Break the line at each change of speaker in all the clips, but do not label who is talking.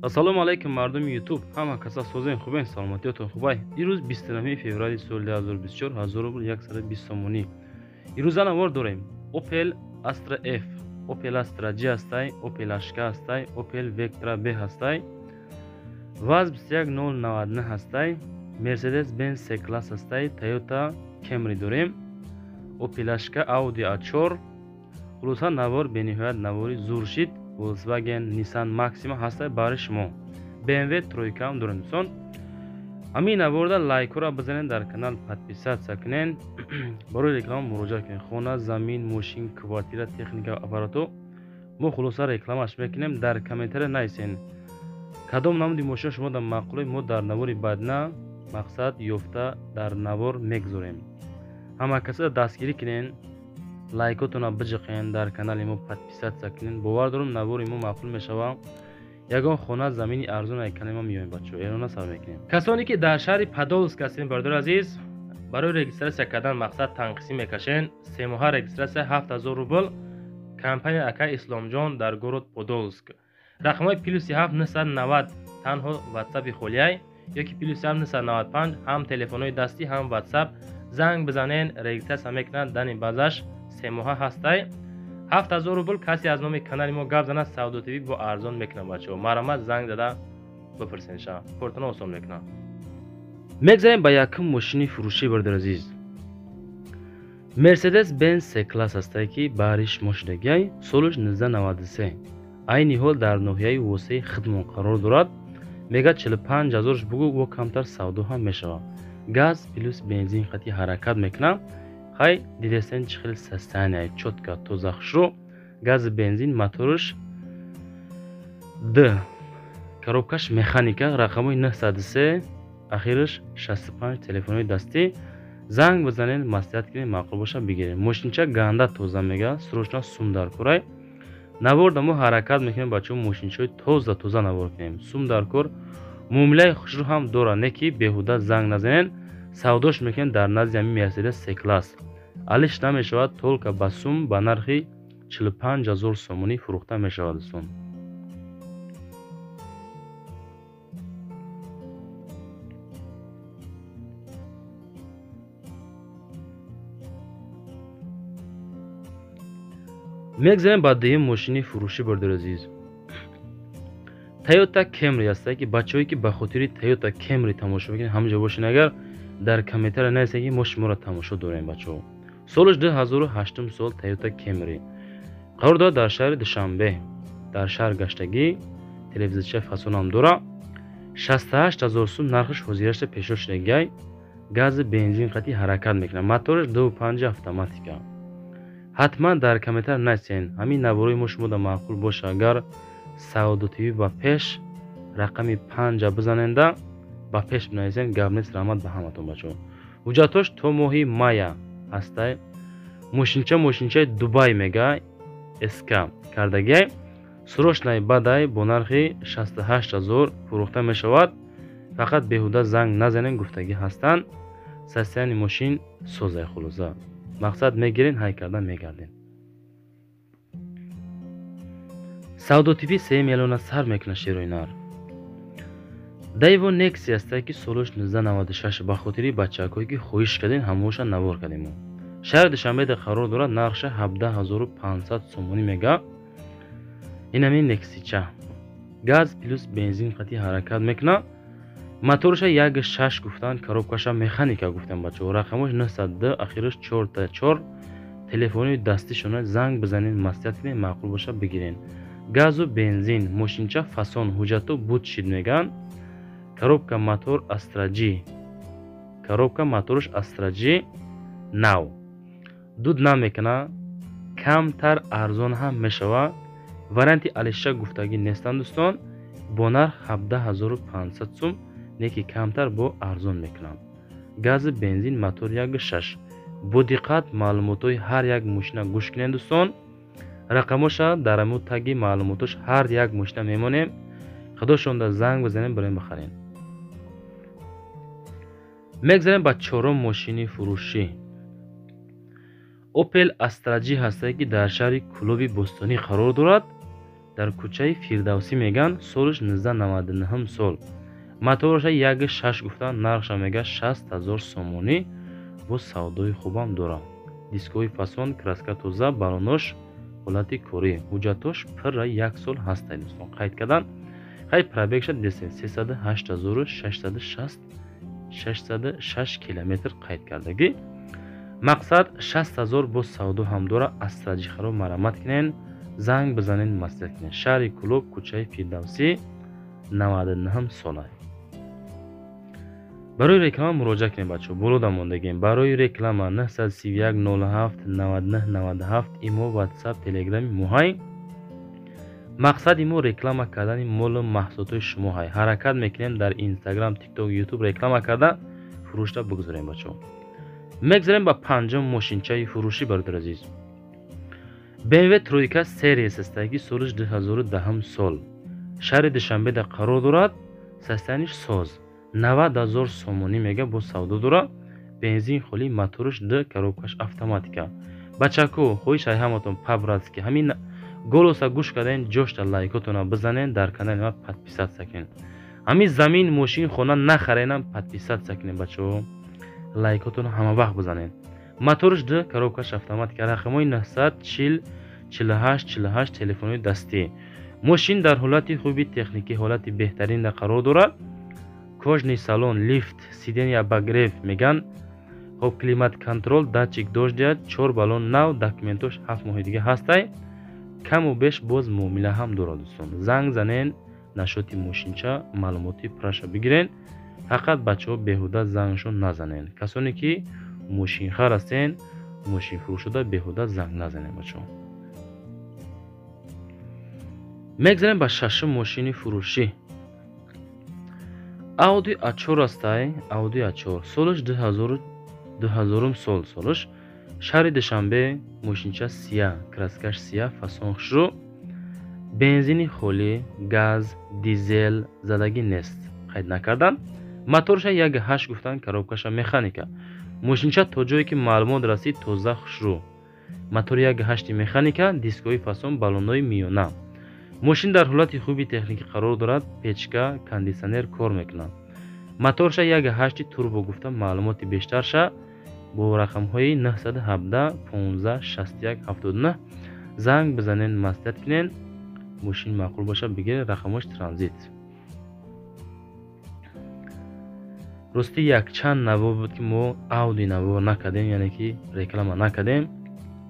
Ассалому алайкум мардуми YouTube, ҳама каса созен хубен, саломатиётон хубай. Ирӯз 29 феврали соли 2024, 1000 рубл 120 сомонӣ. Ирӯза навор дорем. Opel Astra F, Opel Astra G ҳастай, Opel HK ҳастай, Opel Vectra B ҳастай. ВАЗ 21099 ҳастай, Mercedes-Benz C-Class ҳастай, Toyota Camry дорем. Opel HK, Audi A4. Хулоса навор бениҳоят навори зур шид. Volkswagen, Nissan Maxima ҳастай барои шумо. BMW тройка ҳам дорем дӯстон. Ҳамин наворда лайкҳоро бизанед, дар канал подписаться кунед, барои реклама муроҷиат кунед. Хона, замин, мошин, квартира, техника, аппарату мо хулоса рекламаш мекунем. Дар комментария нависен кадом намуди мошин шумо дар маъқуле, мо дар навори баъдна мақсад ёфта дар навор мегузорем. Ҳама касада дастгирӣ кунед, лайкотонро биҷиқен, дар канали мо подписаться кунед. Бовар дорам навори мо маъқул мешавад. Ягон хона замини арзон ай канали мо меоем бачаҳо, эълона сар мекунем.
Касоне ки дар шаҳри Подолск ҳастем, бародари азиз, барои регистрация кардан мақсад танқисӣ мекашен. Семоҳа регистрация 7000 рубл. Компания акай Исломҷон дар город Подолск. Рақамҳои плюси 7 990 танҳо WhatsApp-и холияй ёки плюси 7 995 ҳам телефонҳои дастӣ ҳам WhatsApp. Занг бизанен, регистрация мекунад, дани базаш семоҳа ҳастай. 7000 рубл. Касе аз номи канали мо гап занад, Савдо ТВ бо арзон мекунад бачаҳо. Марҳамат, занг зада бипурсен, кортона осон мекунад.
Мегзарем ба якум мошини фурӯшӣ, бародари азиз. Mercedes-Benz C-Class ҳастай, ки баҳри шумо шудагиай, солаш 1993. Айни ҳол дар ноҳияи Восеи Хидмон қарор дорад. Мега 45000 бугӯ, бо камтар савдо ҳам мешавад. Газ плюс бензин хати ҳаракат мекунад. Хай дидестен чӣ хел состояние, чётко, тоза, хушрӯ. Гази бензин, моторш д, коробкаш механика, рақамҳои 903, ахираш 65, телефонҳои дастӣ. Занг бизанед, маслиҳат кунед, маъқул боша бигиред. Мошинча ганда тоза мега, срочно сум дар корай. Наворда мо ҳаракат мекунем бачаҳо, мошинчаҳои тоза тоза навор кунем. Сум дар кор, муомилаи хушрӯ ҳам дорад, не ки беҳуда занг назанед. Савдош мекунем дар назди ҳамин Mercedes C-Class. Алиш намешавад, только ба сум ба нархи 45000 сомонӣ фурӯхта мешавад дӯстон. Мегзарем ба дуюм мошини фурӯшӣ, бародари азиз. Toyota Camry ҳастае, ки бачаҳое ки ба хотири Toyota Camry тамошо мекунед, ҳамҷо бошед. Агар дар комментария нависед, ки мо шуморо тамошо дорем бачаҳо. Солаш 2008 сол, Toyota Camry қарор дорад дар шаҳри Душанбе, дар шаҳр гаштагӣ, телевизорча фасонам дора. 68000 сум нархаш ҳозирашта пешниҳод шудагиай. Гази бензин қати ҳаракат мекунад, мотораш 2.5 автоматика. Ҳатман дар комментария нависен ҳамин наворои мо шумо дар маъқул боша. Агар Савдо ТВ ба пеш рақами 5 бизаненда, ба пеш бинависен. Гап нест, раҳмат ба ҳаматон бачаҳо. Ҳуҷҷатҳош то моҳи мая ҳастай. Мошинча мошинчаи Дубай мега, СК кардагиай. Срочный бадай бо нархи 68000 фурӯхта мешавад. Фақат беҳуда занг назанен гуфтагӣ ҳастанд. Состояние мошин созай, хулоса. Мақсад мегирен, ҳай кардан мегарден. Савдо ТВ 3 миллиона сар мекунад шерои нар. Daewoo Nexia ҳастае, ки солаш 1996, ба хотири бачакҳое ки хоҳиш кардем, ҳамоша навор кардем. Шаҳри Душанбеда қарор дорад, нархша 17500 сомонӣ мега. Инами Nexia-ча. Газ плюс бензин қати ҳаракат мекунад. Моторша 1.6 гуфтанд, коробкаша механика гуфтанд бачаҳо. Рақамош 902, ахираш 4-4. Телефони дастишона занг бизанед, маслиҳат кунед, маъқул боша бигирен. Газу бензин, мошинча фасон, ҳуҷҷату буд шид меган. Коробка мотор Astra G. Коробка моторш Astra G нав. Дуд намекуна, камтар арзон ҳам мешавад. Варианти алиша гуфтагӣ нестанд дӯстон. Бо нарх 17500 сум, не ки камтар бо арзон мекунанд. Гази бензин, мотор 1.6. Бо диққат маълумотҳои ҳар як мошина гӯш кунед дӯстон. Рақамоша дар аму таги маълумотош ҳар як мошина мемонем. Худошонда занг бизанем, барем бихарем. Мегзарем ба чорум мошини фурӯшӣ. Opel Astra G ҳастае, ки дар шаҳри Кӯлоби Бостонӣ қарор дорад. Дар кӯчаи Фирдавсӣ меган, солаш 1999 сол. Моторша 1.6 гуфтан, нархша мега 60 000 сомонӣ. Бо савдои хубам дорам. Дискҳои фасон, краска тоза, балонош ҳолати корӣ, ҳуҷҷатош пурра як сол ҳастай, дӯстон, қайд кардан. Хай, пробегша дидесен, 308 660 606 километр қайд кардагӣ. Мақсад 60 000, боз савдо ҳам дора. Астра Джихаро марамат кунен, занг бизанен, маслиҳат кунен. Шаҳри Кӯлоб, кӯчаи Фирдавсӣ, 99 сола. Барои реклама муроҷиат кунед, бачаҳо, болода мондагем. Барои реклама 931 07 99 97 имо, ватсап, телеграми моҳай. Мақсади мо реклама кардани молу маҳсулотҳои шумо ҳай. Ҳаракат мекунем дар Инстаграм, Тикток, Ютуб реклама карда фурӯшра бигузорем, бачаҳо. Мегзарем ба панҷум мошинчаи фурӯшӣ, бародари азиз. BMW тройка серия астаги, солиш 2010 сол, шаҳри Душанбеда қарор дорад, состояниш соз, 90 000 сомонӣ мега, бо савдо дора. Бензин холӣ, моторш д, коробкаш автоматика. Бачако, хоҳиш ай ҳаматон, по-братски, ҳамин голоса гӯш кардаен, ҷошта лайкотона бизанен, дар канали ма подписаться кунед. Ҳамин замин, мошин, хона нахаренам, подписаться кунед, бачаҳо, лайкотона ҳама вақт бизанед. Моторш д, коробкаш автоматика, рақамҳои 940 48 48 телефонҳои дастӣ. Мошин дар ҳолати хуби техникӣ, ҳолати беҳтаринда қарор дорад. Кожаный салон, лифт, сиденья обогрев меган. Хоб, климат контроль, датчик дождя, чор баллон нав, документош 7 моҳи дига ҳастай. Каму беш боз муомила ҳам дорад, дӯстон. Занг занен, нашоти мошинча маълумоти праша бигирен. Фақат, бачаҳо, беҳуда зангшон назанен. Касоне ки мошинхар ҳастен, мошинфурӯшуда беҳуда занг назанен, бачаҳо. Мегзарем ба шашум мошини фурӯшӣ. Ауди А4 астай. Ауди А4, солаш 2000 сол, солаш, шаҳри Душанбе. Мошинча сия, краскаш сия, фасон хушрӯ, бензини холӣ, газ, дизел задагӣ нест, қайд накардан. Моторша 1.8 гуфтан, коробкаша механика. Мошинча то ҷое ки маълумот расид, тоза, хушрӯ, мотори 1.8 механика, дискҳои фасон, баллонҳои миёна. Мошин дар ҳолати хуби техникӣ қарор дорад, печка, кондитсионер кор мекунад. Моторша 1.8 турбо гуфта, маълумоти бештарша бо рақамҳои 917 15 61 79 занг бизанен, маслиҳат кунен. Мошин маъқул бошад, бигиред, рақамҳош транзит. Рости, якчанд навор буд, ки мо Ауди навор накардем, яъне ки реклама накардем.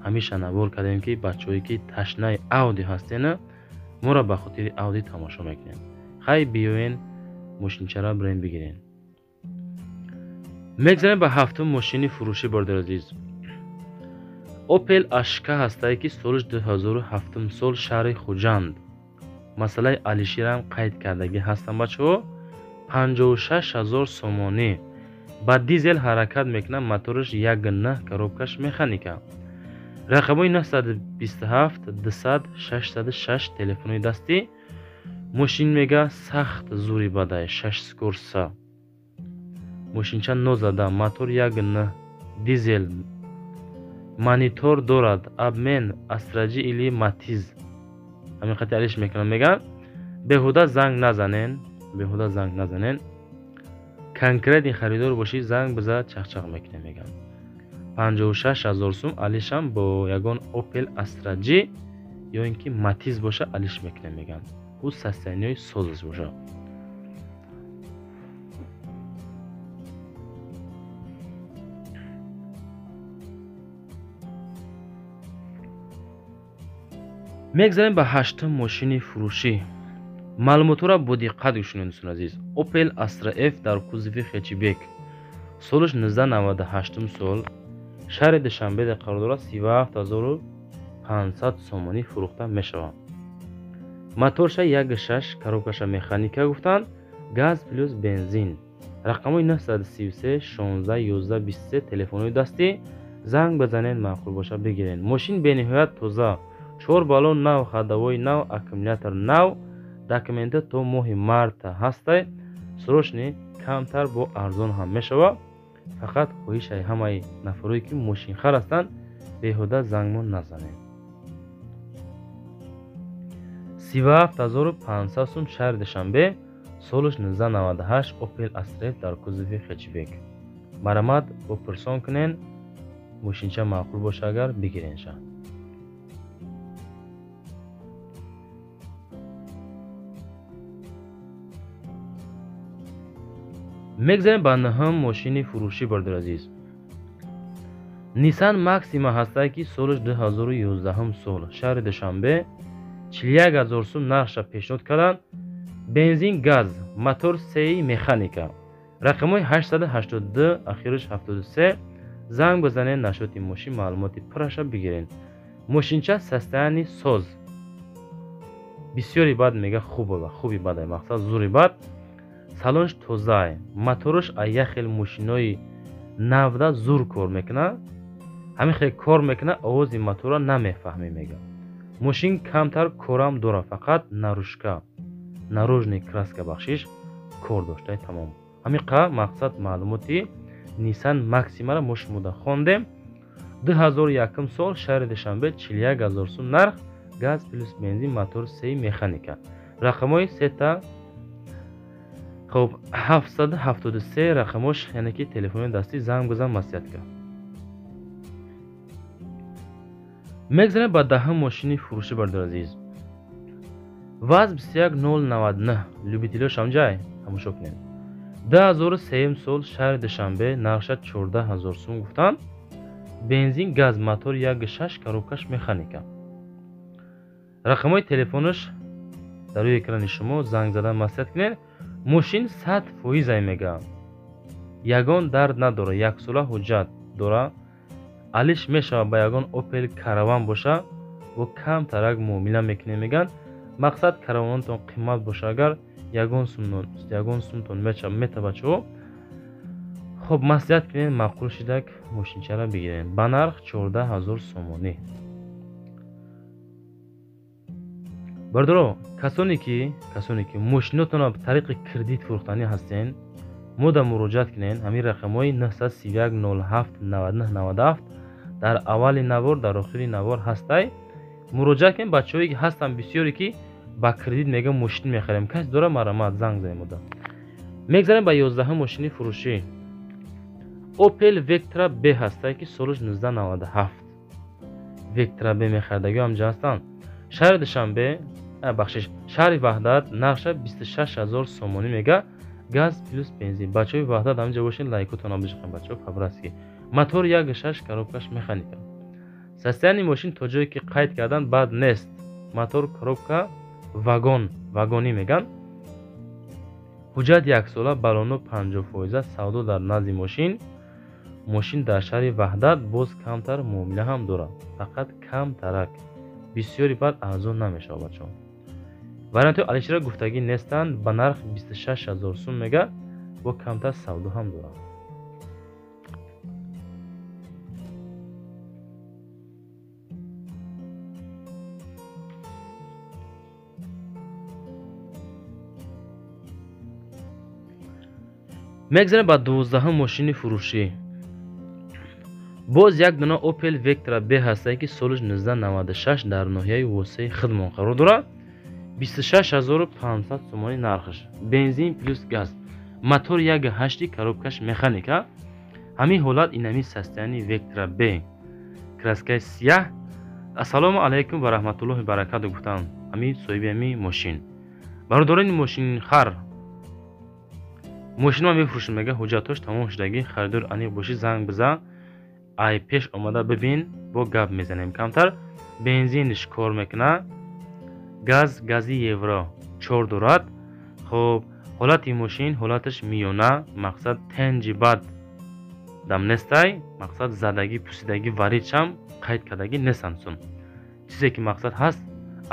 Ҳамеша навор кардем, ки бачаҳое ки ташнаи Ауди ҳастена, моро ба хотири Ауди тамошо мекунем. Хай, биёен, мошинчаро бирем бигирем. Мегзарем ба ҳафтум мошини фурӯшӣ, бародари азиз. Опел Ашка ҳастае, ки солиш 2007 сол, шаҳри Хуҷанд. Масъалаи Алиширам қайд кардагӣ ҳастам, бачаҳо. 56 000 сомонӣ, ба дизел ҳаракат мекунад, мотораш 1.9, коробкаш механика. Рақамҳои 927 200 606 телефони дастӣ. Мошин мега сахт зури бадай, шаш скорса. Мошинча нозада, мотор 1.9 дизел, монитор дорад. Обмен Астра Джи или Матиз, ҳамин қати алиш мекунам меган. Беҳуда занг назанен, беҳуда занг назанен. Конкретный харидор бошӣ, занг биза, чақчақ мекунем меган. 56 000 сум алишам бо ягон Опел Астра Джи ё ин ки Матиз боша, алиш мекунем меган. Ӯ состояниҳои созаш боша. Мегзарем ба ҳаштум мошини фурӯшӣ. Маълумотҳоро бо диққат гӯш кунед, дӯстони азиз. Опел Астра Ф дар кузови хэтчбек, солаш 1998 сол, шаҳри Душанбеда қарор дорад, 37 500 сомонӣ фурӯхта мешавад. Моторша 1.6, коробкаша механика гуфтанд, газ плюс бензин. Рақамҳои 933 16 11 23 телефонҳои дастӣ. Занг бизанед, маъқул бошад, бигиред. Мошин бениҳоят тоза, чор баллон нав, ходовой нав, аккумулятор нав, документҳо то моҳи марта ҳастай. Срочный камтар бо арзон ҳам мешавад. Фақат хоҳишаи ҳамаи нафарое ки мошинхар ҳастанд, беҳуда зангмон назанед. 37500 сум шаҳри Душанбе, солаш 1998 Opel Astra дар кузови хэтчбек. Марамат бо пурсон кунен, мошинча маъқул боша агар бигиренша. Мегзарем ба нӯҳум мошини фурӯшӣ, бародари азиз. Nissan Maxima ҳастае ки солаш 2011 сол, шаҳри Душанбе, 41000 сум нархша пешниҳод карданд. Бензин, газ, мотор сеи механика. Рақамҳои 882, ахираш 73. Занг бизанед, нашоти мошин маълумоти пурраша бигиред. Мошинча состояние соз. Бисёри бад мега хуб, хуби бад, мақсад зури бад. Салонш тозае, мотораш аз як хел мошинои навда зур кор мекунад. Ҳамин хел кор мекунад, овози мотора намефаҳмӣ мега. Мошин камтар корам дорад, фақат наружка, наружный краска бахшиш кор доштаи тамом. Ҳамин қа мақсад маълумоти Nissan Maxima-ро мо шумода хондем. 2001 сол, шаҳри Душанбе, 41000 сум нарх, газ плюс бензин, мотор сеи механика. Рақамҳои сета хоб 773 рақамош, яъне ки телефони дастӣ, занг бизан, маслиҳат кар. Мегзарем ба даҳум мошини фурӯшӣ, бародари азиз. ВАЗ 21099, любителёш ҳамҷай тамошо кунед. 2003 сол, шаҳри Душанбе, нархша 14000 сум гуфтанд. Бензин, газ, мотор 1.6, коробкаш механика. Рақамҳои телефонаш дар рӯи экрани шумо, занг задан маслиҳат кунед. Мошин 100% мега. Ягон дард надора, яксола ҳуҷҷат дора. Алиш мешава ба ягон Opel Caravan боша, бо камтарак муомила мекунем меган. Мақсад каравонтон қимат боша агар ягон сумтон метава чо. Хоб маслиҳат кунед, маъқул шидак мошинчаро бигиред. Ба нарх 14000 сомонӣ. Бародаро, касоне ки мошинотонро тариқи кредит фурӯхтанӣ ҳастен, мо да муроҷиат кунед. Ҳамин рақамҳои 931 07 99 97 дар аввали навор, дар охири навор ҳастай. Муроҷиат кунед. Бачаҳое ки ҳастанд бисёре ки ба кредит мегӯянд мошин мехарем, кас дора марамат занг занем ода. Мегзарем ба 11 мошини фурӯшӣ. Opel Vectra B ҳастай ки солаш 1997. Vectra B мехардагиҳо ҳамҷа ҳастанд. Шаҳри Душанбе, бахшиш, шаҳри Ваҳдат, нархша 26000 сомонӣ мега, газ плюс бензин. Бачаҳои Ваҳдат ҳамҷа бошед, лайкотонро бижиқем бачаҳо, по-братски. Мотор 1.6, коробкаш механика. Состояние мошин то ҷое ки қайд кардан бад нест. Мотор, коробка, вагон, вагонӣ меган. Ҳуҷҷат яксола, балоно 50%, савдо дар назди мошин. Мошин дар шаҳри Ваҳдат боз камтар муомила ҳам дорад, фақат камтарак. Бисёри бад арзон намешавад бачаҳо. Вариантҳои алишера гуфтагӣ нестанд, ба нарх 26000 сум мега, бо камтар савдо ҳам дорад. Мегзарем ба 12 мошини фурӯшӣ. Боз як дона Opel Vectra B ҳастае ки солаш 1996 дар ноҳияи Восеи хидмон қарор дорад. 26500 сомонӣ нархаш. Бензин плюс газ. Мотор 1.8, коробкаш механика. Ҳамин ҳолат инами состояние Vectra B. Краскаи сияҳ. Ассалому алайкум ва раҳматуллоҳи баракату гуфтам. Ҳамин соҳиби ҳамин мошин. Бародарони мошинхар, мошинро мефурӯшем мега, ҳуҷҷатҳош тамом шудагӣ, харидор аниқ бошӣ занг бизан. Ай пеш омада бибин, бо гап мезанем камтар. Бензинш кор мекунад, газ, гази евро 4 дорад. Хоб ҳолати мошин ҳолаташ миёна, мақсад тенҷи бад дам нестай, мақсад задагӣ, пусидагӣ, варидшам қайд кардагӣ нестанд сум. Чизе ки мақсад ҳаст,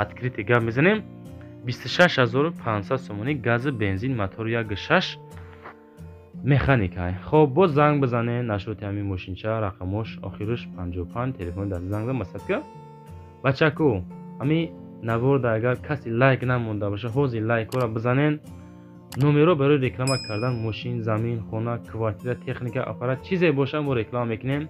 открытый гап мезанем. 26500 сомонӣ, гази бензин, мотор 1.6, механика. Хоб боз занг бизанед нашоти ҳамин мошинча, рақамош охираш 55, телефони даст занг зан масад ка. Бачаку, ҳамин наворда агар касе лайк намонда боша, ҳозир лайкҳоро бизанед. Номеро барои реклама кардан мошин, замин, хона, квартира, техника, аппарат, чизе боша мо реклама мекунем.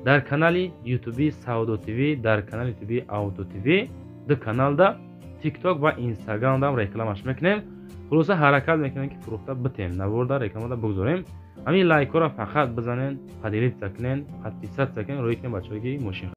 Дар канали YouTube Савдо ТВ, дар канали YouTube Авто ТВ, ду каналда Тикток ва Инстаграмдам рекламаш мекунем. Хулоса, ҳаракат мекунем, ки фурӯхта битем, наворда рекламада бигзорем. Ҳамин лайкҳоро фақат бизанен, поделиться кунен, подписаться кунен, рӯй кунен, бачаҳое ки мошин.